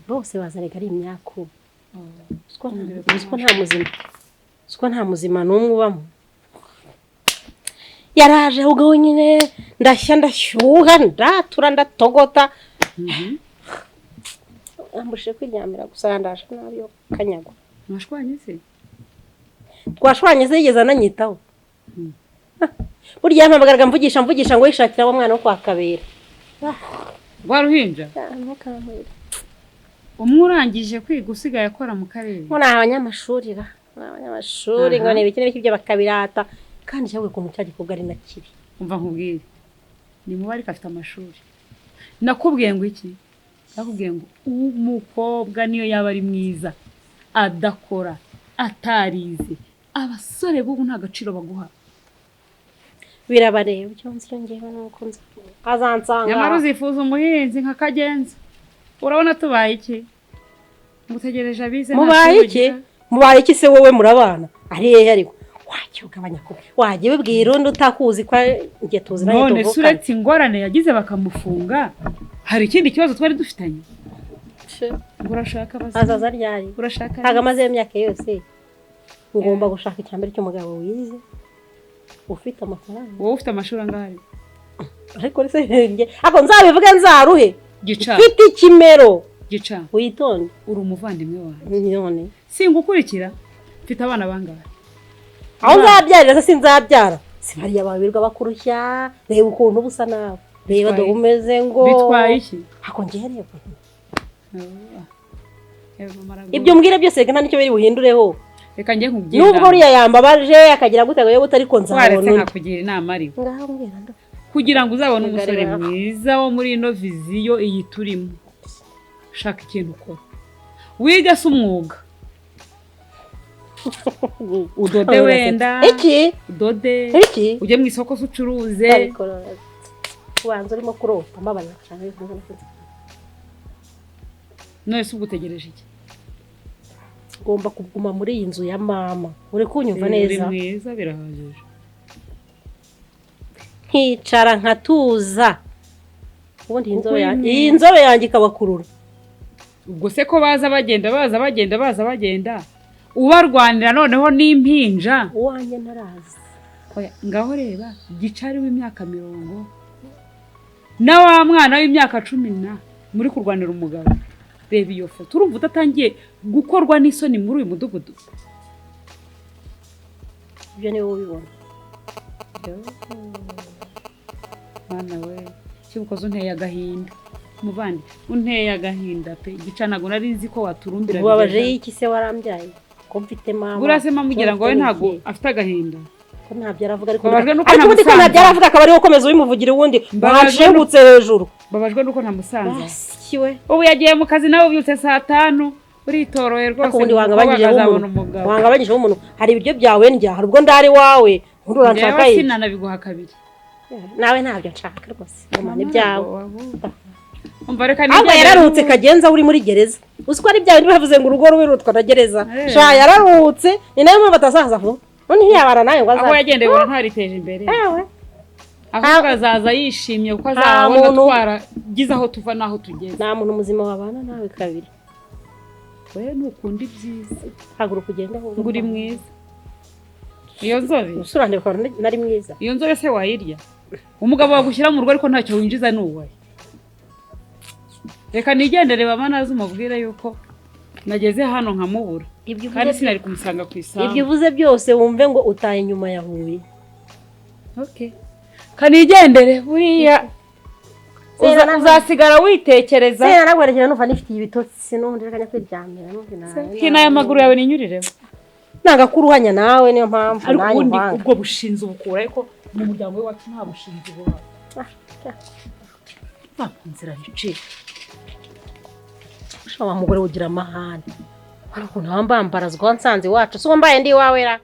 Speaker 3: Bose bazareka ari imyaku. Uzi ko nta muzima, uzi ko nta muzima n'umwe ubamo. Yaraje ahubwo nyine ndashya, ndashyuha, ndatura, ndatogota, ambujije kwiryamira gusa, ndaje nabi yo kanyagwa.
Speaker 1: Mwashwanye se?
Speaker 3: Twashwanye se? Yigeze ananyitaho? Burya yampamagaraga mvugisha, mvugisha ngo yishakira wa mwana wo kwa Kabera.
Speaker 1: Rwa ruhinja?
Speaker 3: Ntukambwire.
Speaker 1: Umwe urangije kwiga, usigaye akora mu karere.
Speaker 3: Ngo ni abanyamashuri ra, ni abanyamashuri, ngo ni ibiki n'ibiki byo bakabirata, kandi cyangwa ukuntu cya gikorwa ari na kibi.
Speaker 1: Umva nkubwire, ni mubi, ariko afite amashuri. Nakubwiye ngo iki? Nakubwiye ngo umukobwa niyo yaba ari mwiza, adakora, atarize, abasore b'ubu nta gaciro baguha.
Speaker 3: Birabareba. Icyo nzi cyo ngewe ni uko nzi azansanga.
Speaker 1: Nyamara uzifuza umuhinzi nka Kagenza. Urabona tubaye iki? Ngutegereje abize nta
Speaker 3: Mubaye
Speaker 1: shuri
Speaker 3: iki?
Speaker 1: ugira.
Speaker 3: Mubaye iki se wowe? Murabana ari hehe? Ariko wajya ugabanya ko wajya ubibwira undi utakuzi ko njye tuziranye,
Speaker 1: None se
Speaker 3: tuvukana.
Speaker 1: uretse ingorane yagize bakamufunga, hari ikindi kibazo twari dufitanye? Ngo urashaka abazimu.
Speaker 3: Azaza ryari?
Speaker 1: Urashaka
Speaker 3: Ntabwo amaze imyaka yose. Ngomba gushaka icyambere cy'umugabo wize, ufite amafaranga.
Speaker 1: Wowe ufite amashuri angahe?
Speaker 3: Ariko se njye ariko nzabivuge nzaruhe?
Speaker 1: Gica.
Speaker 3: Ufite ikimero.
Speaker 1: Gica.
Speaker 3: Witonde.
Speaker 1: Uri umuvandimwe wanjye.
Speaker 3: None
Speaker 1: Singukurikira? Mfite abana bangahe?
Speaker 3: Aho nzabyarira se sinzabyara? Si bariya babirirwa bakurushya? Reba ukuntu uba usa nawe, reba.
Speaker 1: Bitwaye
Speaker 3: Dore umeze ngo
Speaker 1: Bitwaye iki?
Speaker 3: Ako njye reba.
Speaker 1: Ibyo
Speaker 3: Ibyo mbwira byose reka nta nicyo biri buhindureho.
Speaker 1: Reka njye nkubwire
Speaker 3: Nubwo
Speaker 1: inama.
Speaker 3: uriya yambabaje akagira gute ngo gute, ariko nzabona
Speaker 1: Waretse
Speaker 3: undi.
Speaker 1: nkakugira inama ariko.
Speaker 3: Ngaho mbwira ndo.
Speaker 1: Kugira ngo uzabone umusore
Speaker 3: Ngareba.
Speaker 1: mwiza wo muri ino vision iyi turimo, shaka ikintu ukora, wiga se umwuga, udode wenda.
Speaker 3: Iki?
Speaker 1: Udode.
Speaker 3: Iki?
Speaker 1: Ujye mu isoko se ucuruze.
Speaker 3: Ariko ubanza urimo kurota, mbabarira cyane.
Speaker 1: None se ubwo utegereje iki?
Speaker 3: Ugomba kuguma muri iyi nzu ya mama, uri kunyumva
Speaker 1: Uri
Speaker 3: neza?
Speaker 1: mwiza birahagije.
Speaker 3: Nkicara nkatuza, ubundi iyi
Speaker 1: Kuko
Speaker 3: nzobe
Speaker 1: uri
Speaker 3: yanjye,
Speaker 1: mwiza.
Speaker 3: iyi nzobe yanjye ikabakurura.
Speaker 1: Ubwo se ko baza bagenda, baza bagenda, baza bagenda, ubarwanira noneho n'impinja?
Speaker 3: Uwanjye ntaraza.
Speaker 1: Oya, ngaho reba Gicari w'imyaka 40 na wa mwana w'imyaka 10 na muri kurwanira umugabo. Reba iyo foto, urumva udatangiye gukorwa n'isoni muri uyu mudugudu?
Speaker 3: Ibyo niwe ubibona.
Speaker 1: Mwana we, cyukoze unteye agahinda, muvandi, unteye agahinda pe. Gica, ntabwo nari nzi ko waturumbira.
Speaker 3: Ubabaje
Speaker 1: bigeze.
Speaker 3: y'iki se? Warambyaye ko mfite mama.
Speaker 1: Buriya se mama ugira ngo we
Speaker 3: ko mfite
Speaker 1: ntabwo
Speaker 3: n'iki?
Speaker 1: afite agahinda?
Speaker 3: Ko ntabyo aravuga ariko.
Speaker 1: Mbabajwe nuko
Speaker 3: Ariko ubundi ko
Speaker 1: ntamusanze.
Speaker 3: ntabyo aravuga, akaba ariwe ukomeza ubimuvugira, ubundi
Speaker 1: Mbabajwe
Speaker 3: washengutse hejuru.
Speaker 1: Mbabajwe nuko ntamusanze.
Speaker 3: Sikiwe.
Speaker 1: Ubu yagiye mu kazi, nawe ubyutse saa 5 uritoroye rwose.
Speaker 3: Ariko ubundi
Speaker 1: Umukobwa
Speaker 3: wangabanyijeho
Speaker 1: akazabona
Speaker 3: umuntu
Speaker 1: umugabo.
Speaker 3: Wangabanyijeho umuntu, hari ibiryo byawe ndya, hari ubwo ndari iwawe, ubundi uranshaka
Speaker 1: Njyewe
Speaker 3: iki?
Speaker 1: sinanabiguha kabiri.
Speaker 3: Nawe ntabyo nshaka rwose, gumana ibyawe.
Speaker 1: Umva, reka
Speaker 3: Ahubwo
Speaker 1: nigendere.
Speaker 3: yararuhutse. Kagenza uri muri gereza, uzi ko ari bya bindi bavuze ngo urugo rubi rutwa na gereza?
Speaker 1: Eh.
Speaker 3: Sha, yararuhutse, ni nayo mpamvu atazaza vuba. None ntiyabana nawe ngo
Speaker 1: Aho
Speaker 3: azaze.
Speaker 1: yagendeye ubona ntariteje imbere.
Speaker 3: Ewe.
Speaker 1: Ahubwo azaza yishimye kuko
Speaker 3: Nta
Speaker 1: azabona twaragize aho tuva n'aho tugeze.
Speaker 3: Nta muntu muzima wabana nawe kabiri.
Speaker 1: We nukunda ibyiza.
Speaker 3: Haguruka ugende ahubwo.
Speaker 1: Ngo uri mwiza, iyo nzobe.
Speaker 3: Usurane ukabona nari mwiza.
Speaker 1: Iyo nzobe se wayirya? Umugabo wagushyira mu rugo ariko ntacyo winjiza ni uwaye. Reka nigendere, mama naze umubwire yuko nageze hano nkamubura.
Speaker 3: Ibyo uvuze
Speaker 1: Kandi sinari kumusanga ku
Speaker 3: Ibyo
Speaker 1: isambu.
Speaker 3: uvuze byose, wumve ngo utaye inyuma ya Huye.
Speaker 1: Okay, kanigendere buriya uzasigara witekereza.
Speaker 3: Se naragwerekera, numva nifitiye ibitotsi, n'ubundi reka njya kwiryamira, n'ubundi nawe.
Speaker 1: Hino aya maguru yawe ninyurireho.
Speaker 3: Nanga kuruhanya nawe, niyo mpamvu
Speaker 1: Ariko
Speaker 3: nanjye
Speaker 1: ubundi
Speaker 3: nkwanga.
Speaker 1: ubwo bushinzi ubukura, ariko mu muryango w'iwacu nta bushinzi buba.
Speaker 3: Va mu nzira biciye. Usha wa mugore ugira amahane, hari ukuntu wambambarazwa wansanze iwacu, si wambaye ndi iwawe ra?